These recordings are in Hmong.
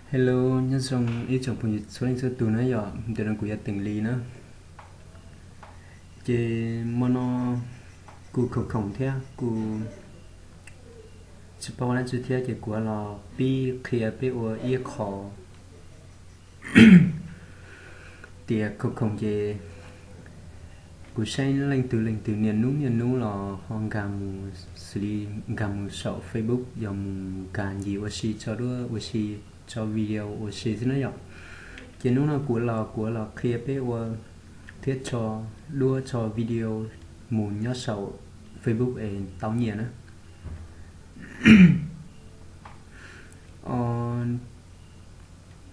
Hello, nyob zoo ib tsoom phooj ywg txhua leej txhua tus na yom, ntawm no kuv yog Teem Lis na. Ces hmo no kuv khoom khoom thiab kuv tsis paub ua dab tsi thiab ces kuv los pib qhia peb ua ib qho tias khoom khoom ces kuv saib leej twg leej twg niaj hnub niaj hnub los ho nkag mus, xws li nkag mus saum Facebook, yog mus nkag ncig ua si, tso duab ua si, tso video ua si xwb na yom. Ces hnub no kuv los kuv los qhia peb ua thiab tso duab tso video mus nyob saum Facebook es tau nyiaj na.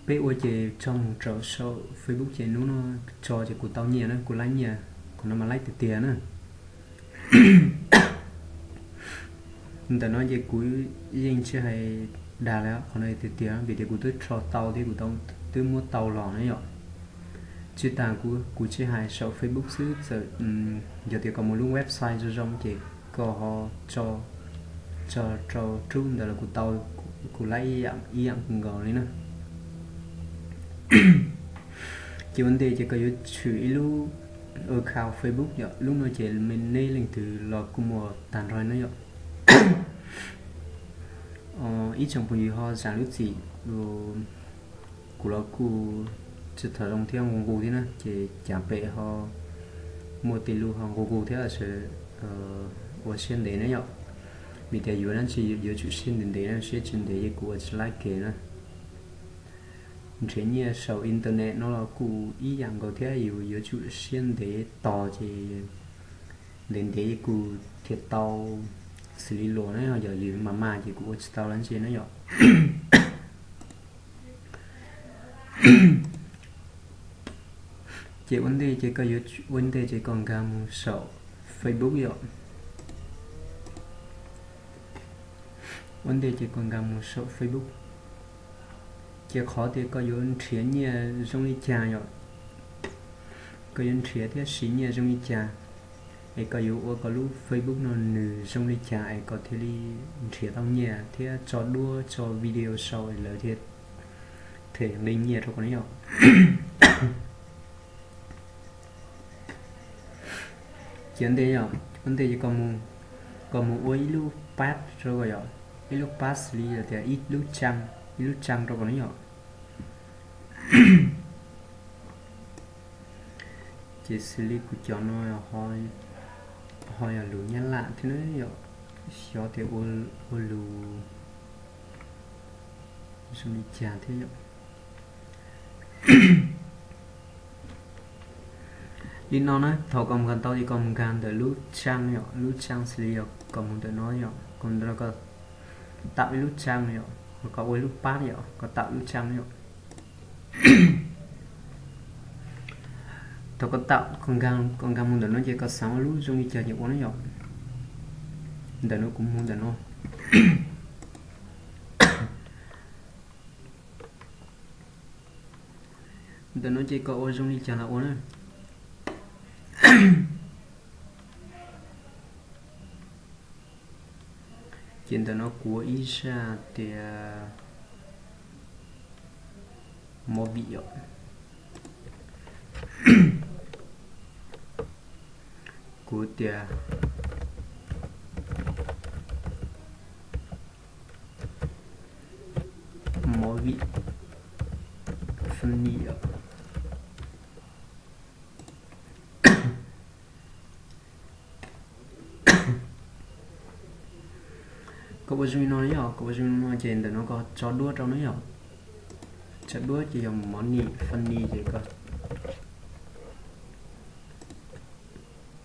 Peb ua ces tso mus rau saum Facebook ces hnub no tso ces kuv tau nyiaj na, kuv laib nyiaj, qhov no mas laib tiag tiag na. Ntawm no ces kuv yeej tsis hais dag li, qhov no tiag tiag vim tias kuv twb rho tau thiab kuv twb muab tau los na yom. Tsis tas kuv tsis hais saum Facebook xwb, txawm yog tias koj mus lub website zoo zoo ces koj ho tso rau rub ntawd los kuv tau, kuv laib ib yam nkaus li na. Ces ua ntej ces koj yuav tshwm ib lub account Facebook yom, lub no ces neb leej twg los kuj muaj tag nrho na yom. Ib tsoom phooj ywg ho zam lub txim, kuv los kuj tsis tau zoo thiab nqus nqus thiab na, ces cas pem ho muaj tej lub ho nqus nqus thiab sawv ua siab ntev na yom. Vim tias yus dab tsi yuav tsum siab ntev ntev na, siab tsis ntev ces kuv ua tsis laib kev na. Nrhiav nyiaj saum internet no los kuj ib yam nkaus thiab, yus yuav tsum siab ntev tos ces ntev ntev kuj thiaj tau. Xws li luag na yom, yus mas mas ces kuv ua tsis tau dab tsi na yom. Ces ua ntej ces koj yuav, ua ntej ces koj nkag mus saum Facebook yom. Ua ntej ces koj nkag mus saum Facebook. Ces qhov tias koj yuav nrhiav nyiaj zoo li cas yom, koj yuav nrhiav thiab siv nyiaj zoo li cas, es koj yuav ua koj lub Facebook no nws zoo li cas es koj thiaj li nrhiav tau nyiaj thiab tso duab tso video sau es lawv thiaj them nqi nyiaj rau koj ne yom. Ces ua ntej yom, ua ntej ces koj mus, koj mus ua ib lub pab rau koj yom, ib lub pab xws li tias ib lub tsaa, ib lub tsaa rau koj ne yom. Ces xws li kuv cov no ho yog lus Nyab Laj thiab na yom, xyov tias ua lus zoo li cas thiab yom. Li no na, thaum koj mus nkag tau ces koj mus nkag ntawm lub tsaa yom, lub tsaa xws li yog koj mus ntawm no yom, koj mus ntawm no koj tawm ib lub tsaa yom, koj ua ib lub pab yom, koj tawm lub tsaa yom. Thaum koj tawm, koj nkag mus ntawm no ces koj xav ua lub zoo li cas ces ua na yom. Ntawm no kuv mus ntawm no. Ntawm no ces koj ua zoo li cas los ua na. Ces ntawm no kuv ua ib zaj tias movie yom. Kuv tias movie funny yom. Koj ua zoo li no yom, koj ua zoo li no ces ntawm no koj tso duab rau na yom. Tso duab ces yog money, funny ces koj,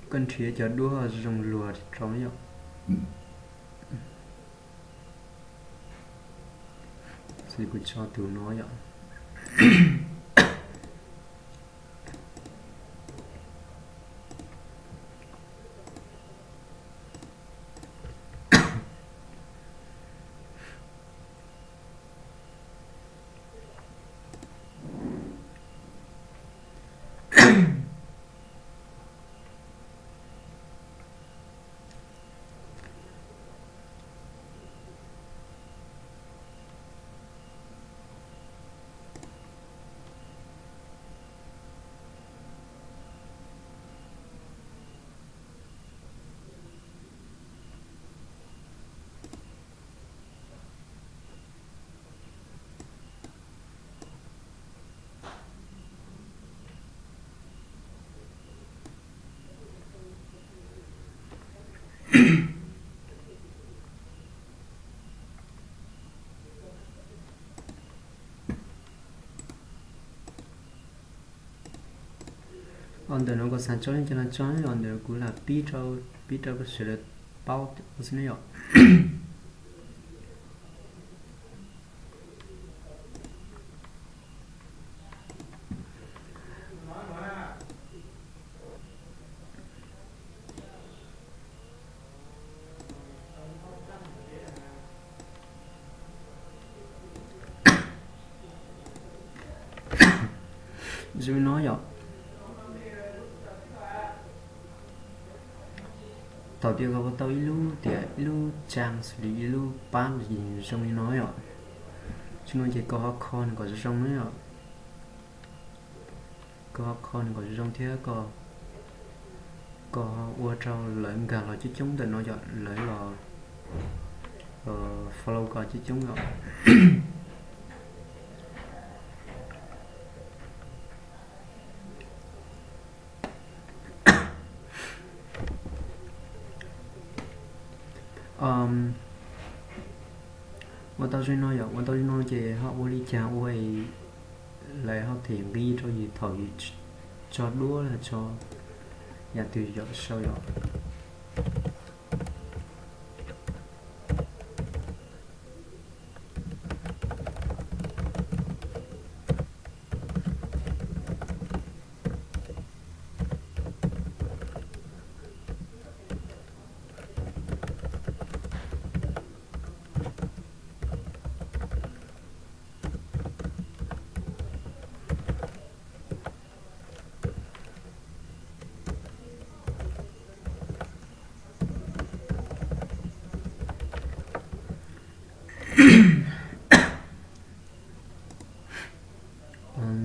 koj nrhiav cov duab zoo luag rau na yom. Xws li kuv tso tus no yom. Ntawm no koj xav tso yeej coj los tso, ntawm kuv lam pib rau, pib rau sawv daws paub xwb na yom. Zoo li no yom. Thaum tias koj tau ib lub tias ib lub trang xws li ib lub pab zoo li no yom, zoo no ces koj ho kho nws kom zoo zoo na yom. Koj ho kho nws kom zoo zoo thiab koj, koj ua rau lawv nkag los coob coob ntawm no yom, lawv los, los follow koj coob coob yom. Ua tau zoo no yom, ua tau zoo no ces ho ua li cas ua es lawv ho them nqi rau yus thaum yus tso duab los tso yam twg yom, sau yom.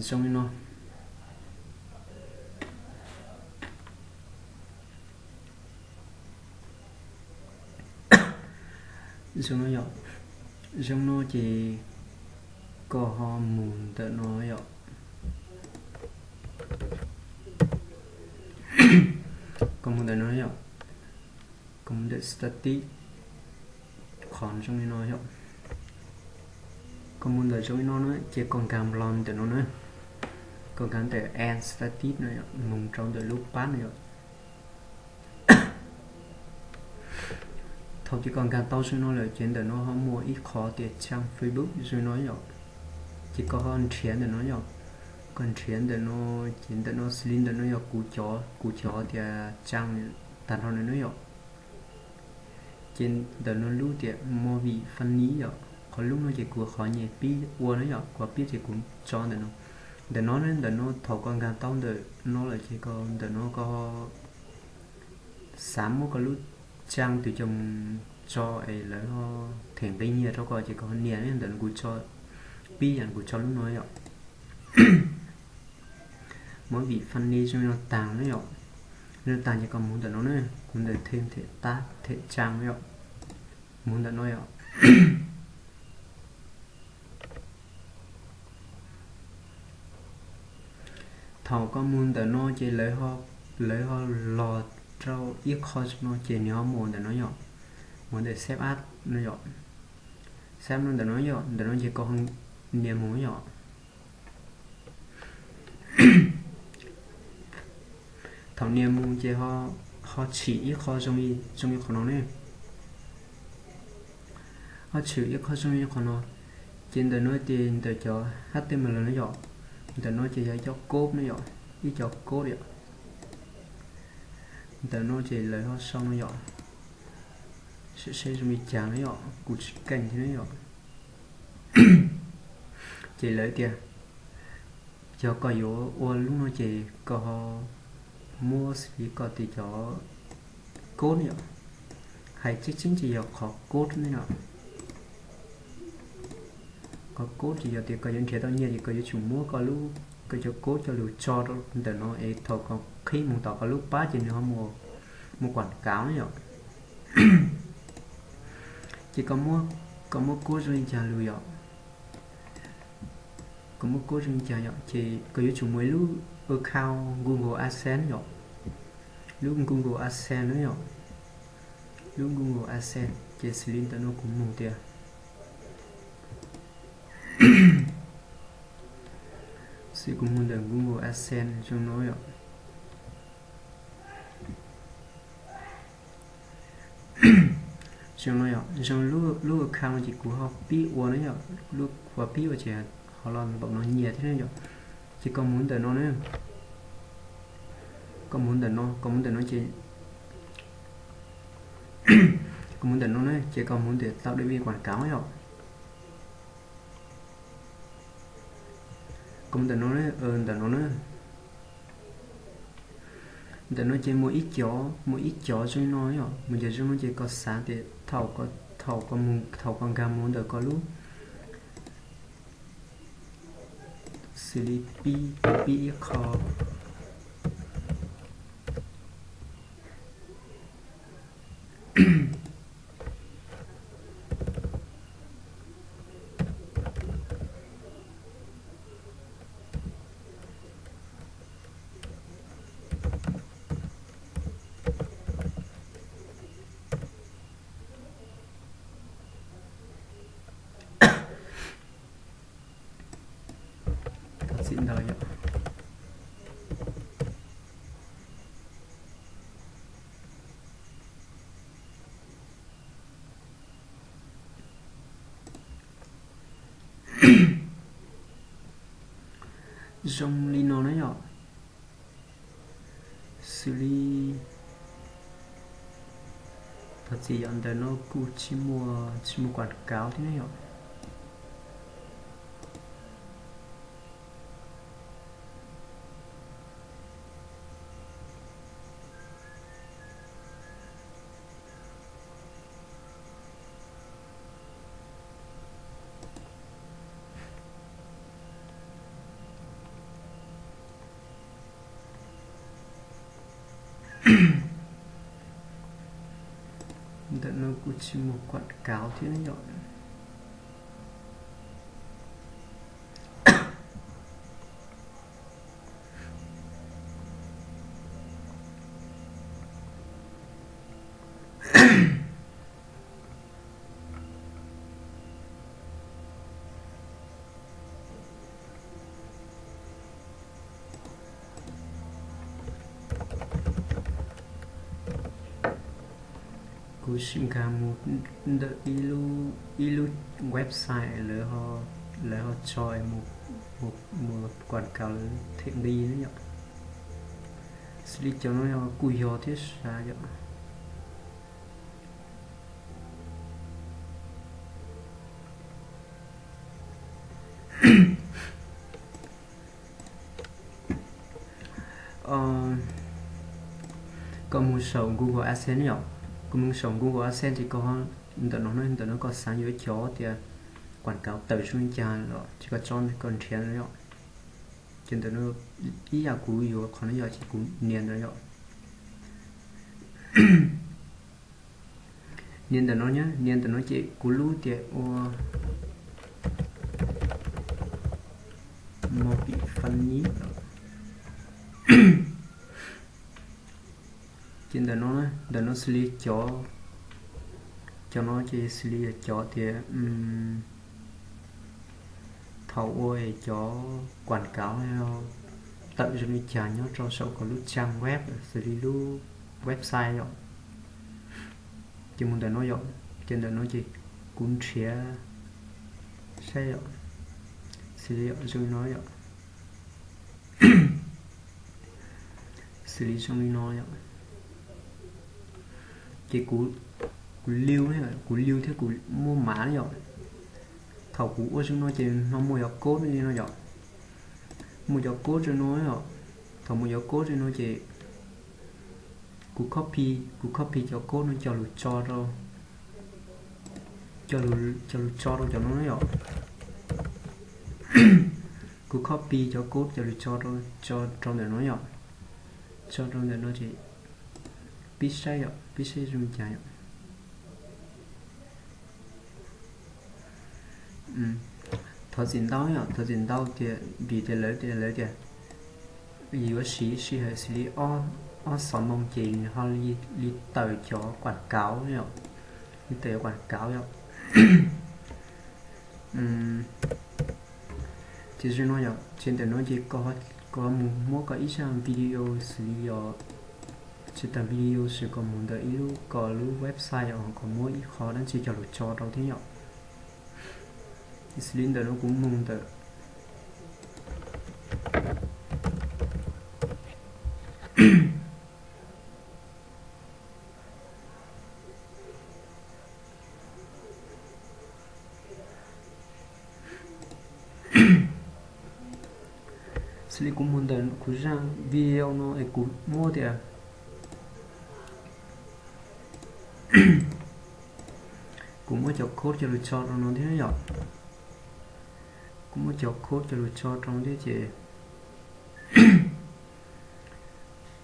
Zoo li no. Zoo no yom. Zoo no ces koj ho mus ntawm no yom. Koj mus ntawm no yom. Koj mus ntawm static, qhov zoo li no yom. Koj mus ntawm zoo li no na ces koj nkag nplo ntawm no na. Koj nkag ntawm add static no yom, mus rau ntawm lub pab no yom. Thaum ces koj nkag tau zoo li no lawm ces ntawm no ho muaj ib qho tias trang Facebook zoo li no yom. Ces koj ho nrhiav ntawm no yom. Koj nrhiav ntawm no, ces ntawm no xws li ntawm no yog kuv cov, kuv cov tias trang tag nrho no na yom. Ces ntawm no lub tias movie funny yom, qhov lub no ces kuv qhov nyem pib ua na yom, kuv pib ces kuv tso ntawm no. Ntawm no, ntawm no thaum koj nkag tau ntawm no lawm ces koj ntawm no koj xav muab koj lub trang twg coj mus tso es lawv ho them nqi nyiaj rau koj ces koj ho nias ntawm no, kuv tso, pib yam kuv tso lub no yom. Movie funny zoo li no tag na yom. Zoo li no tag ces koj mus ntawm no na, kuv ntawm thêm thẻ trang na yom. Mus ntawm no yom. Thaum koj mus ntawm no ces lawv ho los rau ib qho zoo no ces nws ho mus ntawm no yom. Mus ntawm save as no yom. Save no ntawm no yom, ntawm no ces koj nias mus yom. Thaum nias mus ces ho tshwm ib qho zoo li qhov no ne. Ho tshwm ib qho zoo li qhov no, ces ntawm no ces ntawm cov H T M L no yom. Ntawm no ces yog ib co code no yom, ib co code yom. Ntawm no ces lawv ho sau no yom. Seb zoo li cas no yom, kuv tsis keej thiab no yom. Ces lawv tias yog koj yuav ua lub no ces koj ho muab xws li koj tias cov code no yom. Hais tseeb tseeb ces yog qhov code ne no. Qhov code ces yog tias koj yuav nrhiav tau nyiaj ces koj yuav tsum muab koj lub, koj cov code coj lug tso rau ntawm no es thaum koj qhib mus tom koj lub pab ces nws ho mus quảng cáo no yom. Ces koj muab code zoo li cas lug yom. Koj muab code zoo li cas yom, ces koj yuav tsum muaj ib lub account Google AdSense yom. Lub Google AdSense no yom. lub Google AdSense ces xws li ntawm no kuv mus tias, xws li kuv mus ntawm Google AdSense zoo no yom. Zoo no yom, zoo lub account no ces kuv ho pib ua na yom, lub kuv pib ua ces ho los npaum no nyias thiab na yom. Ces koj mus ntawm no na, koj mus ntawm no, koj mus ntawm no ces, koj mus ntawm no na ces koj mus ntawm tau dej vij quảng cáo yom. Koj mus ntawm no, ntawm no na, ntawm no ces muaj ib cov, muaj ib cov zoo no yom, muaj cov zoo no ces koj xav tias thaum, thaum koj mus, thaum koj nkag mus ntawm koj lub, xws li pib, pib ib qho. Thov txim ntau yom. Zoo li no na yom. Xws li thov txim yom, ntawm no kuj tsis muaj, tsis muaj quảng cáo thiab na yom. Ntawm no kuj tsis muaj quảng cáo thiab yom. Kuv sim nkag mus ntawm ib lub website lawv ho tso mus quảng cáo lawv them nqi na yom. Xws li cov no yog kuj yog thiab sav yom. Koj mus saum Google AdSense yom, koj mus saum Google AdSense ces koj ntawm no, ntawm no koj xav yuav cov tias quảng cáo tawm zoo li cas los ces koj tso koj nrhiav no yom. Ces ntawm no ib yam kuv yuav qhov no yom ces kuv nias ntawm yom. Nias ntawm no, nias ntawm no ces kuv lub tias ua Mobifani. Ces ntawm no, ntawm no xws li cov, cov no ces xws li yog cov tias thaum ua cov quảng cáo tawm zoo li cas nyob rau saum koj lub trang web xws li lub website yom. Ces mus ntawm no yom, ces ntawm no ces kuv nrhiav saib yom, xws li zoo li no yom, xws li zoo li no yom. Ces kuv, kuv liu, kuv liu thiab kuv muaj mav yom. Thaum kuv ua zoo no ces no muaj cov code li no yom, muaj cov code zoo no yom. Thaum muaj cov code zoo no ces kuv copy, kuv copy cov code no coj lug tso rau, coj lug tso rau cov no yom. Kuv copy cov code coj lug tso rau, tso rau ntawm no yom, tso rau ntawm no ces pib saib yom, pib saib zoo li cas yom. Thov txim ntau yom, thov txim ntau tias vim tias lawv tias, lawv tias yuav siv sij hawm xws li ob, Ob xov moo ces nws ho li tawm cov quảng cáo yom, li tawm cov quảng cáo yom. Ces zoo no yom, ces ntawm no ces koj mus muab koj ib zaj video xws li yog, tsis tas video xwb, koj mus ntawm ib lub, koj lub website yom, koj muab ib qho dab tsi coj los tso rau thiab yom. Xws li ntawm no kuv mus ntawm Xws li kuv mus ntawm kuv zaj video no es kuv muab tias, kuv muab cov code coj los tso rau no thiab yom. Kuv muab cov code coj los tso rau thiab ces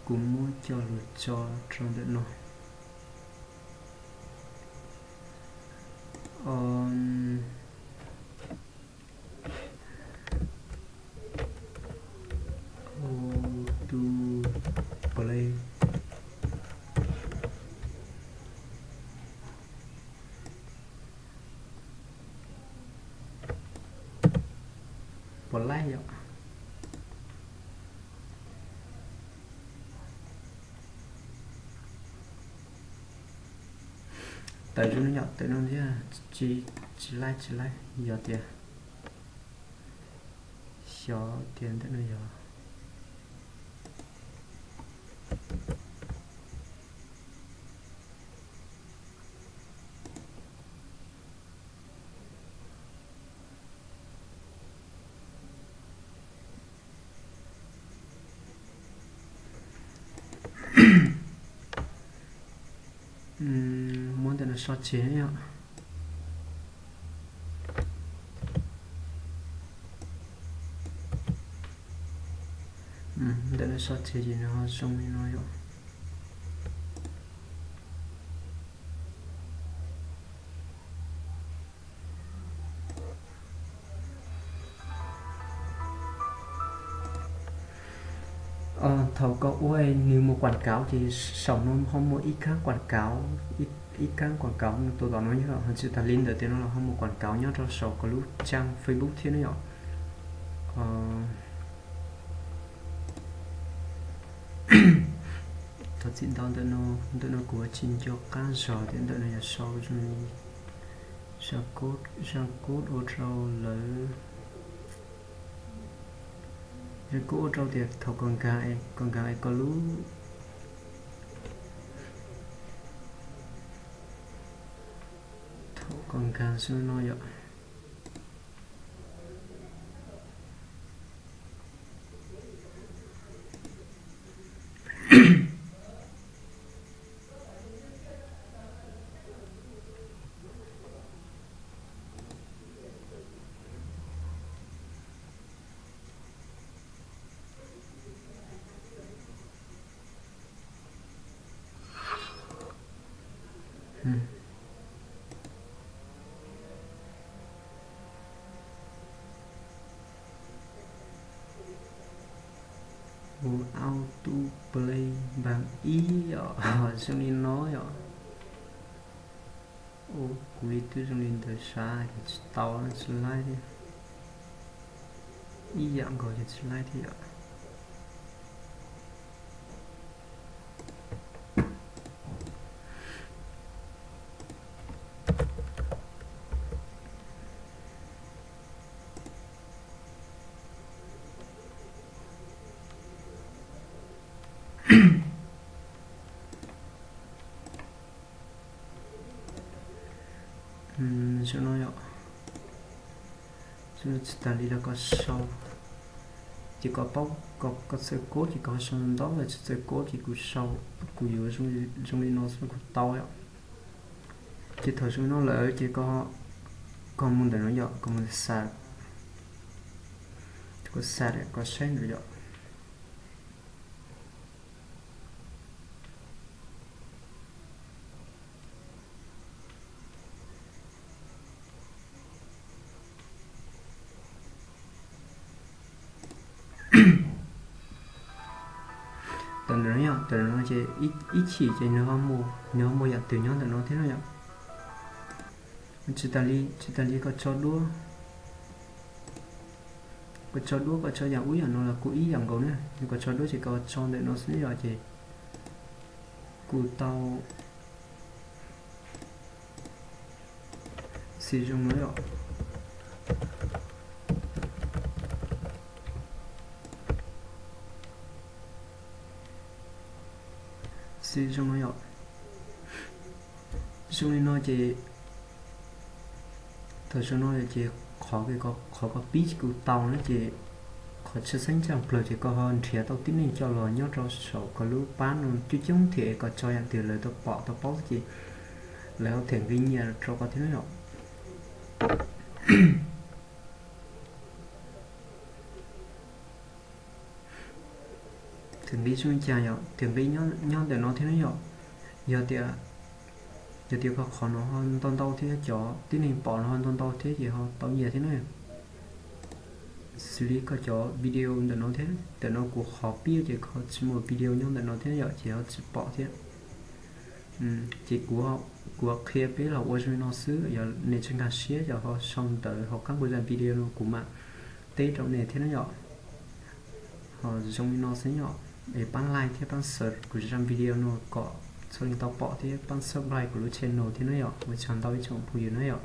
kuv muab coj los tso rau ntawm no. Auto Play. Puas laib yom? Tawm zoo no yom, tawm no thiab. Tsis, tsis laib, tsis laib, yog tias xyov tias ntawm no yog Muab ntawm no so tseg yom. Ntawm no so tseg ces nws ho zoo li no yom. Thaum koj ua nws mus quảng cáo ces saum no ho muaj ib kab quảng cáo, ib kab quảng cáo tus tom no yog ho tsis tas li ntawd tias no los ho mus quảng cáo nyob rau saum koj lub trang Facebook thiab na yom. Thov txim ntau ntawm no, ntawm no kuv tsis nco qab zog tias ntawm no yog sau zoo li zaj code ua rau lawv, zaj code ua rau tias thaum koj nkag, koj nkag koj lub, thaum koj nkag zoo no yom. Ua Auto Play npam ib yom, zoo li no yom. Ua kuv li twb zoo li ntawd sav ces tsis tau, tsis laib thiab. Ib yam nkaus ces tsis laib thiab yom. Zoo no yom. Zoo no tsis tas li los koj sau, ces koj paub, koj txawj code ces koj sau ntau, tsis txawj code ces kuv sau, kuv yuav zoo li no xwb kuj tau yom. Ces thaum zoo no lawm ces koj mus ntawm no yom, koj mus ntawm xav, koj xav koj saib ntawm yom. Ntawm no yom, ntawm no ces ib chim ces nws ho muaj yam twg nyob ntawm no thiab no yom. Tsis tas li, tsis tas li koj tso duab, koj tso duab koj tso yam ub yam no los kuj ib yam nkaus na. Yog koj tso duab ces koj tso ntawm no xwb yom, ces kuj tau xim zoo no yom. Xim zoo no yom. Zoo li no ces thaum zoo no ces qhov, qhov koj pib tsis kuj tau na ces qhov tshwj xeeb tshaj plaws ces koj ho nrhiav tau tib neeg coj los nyob rau saum koj lub pab no coob coob thiab es koj tso yam twg lawv tau pom tau paub ces lawv ho them nqi nyiaj rau koj thiab na yom. Them nqi zoo li cas yom, them nqi nyob ntawm no thiab na yom. Yog tias, yog tias koj qhov no ho ntau ntau thiab cov tib neeg pom no ho ntau ntau thiab ces ho tau nyiaj thiab na. Xws li koj cov video ntawm no thiab, ntawm no kuv qhov pib ces koj tsis muaj video nyob ntawm no thiab yom, ces ho tsis pom thiab. Ces kuv, kuv qhia peb los ua zoo li no xwb, yog nej tsis nkag siab ces ho sau ntawv hauv qab kuv zaj video no kuv mam teb rau nej thiab na yom. Ho zoo li no xwb yom, es pab like thiab pab share kuv zaj video no kom txhua leej tau pom thiab pab subscribe kuv lub channel thiab na yom. Ua tsaug ntau ib tsoom phooj ywg na yom.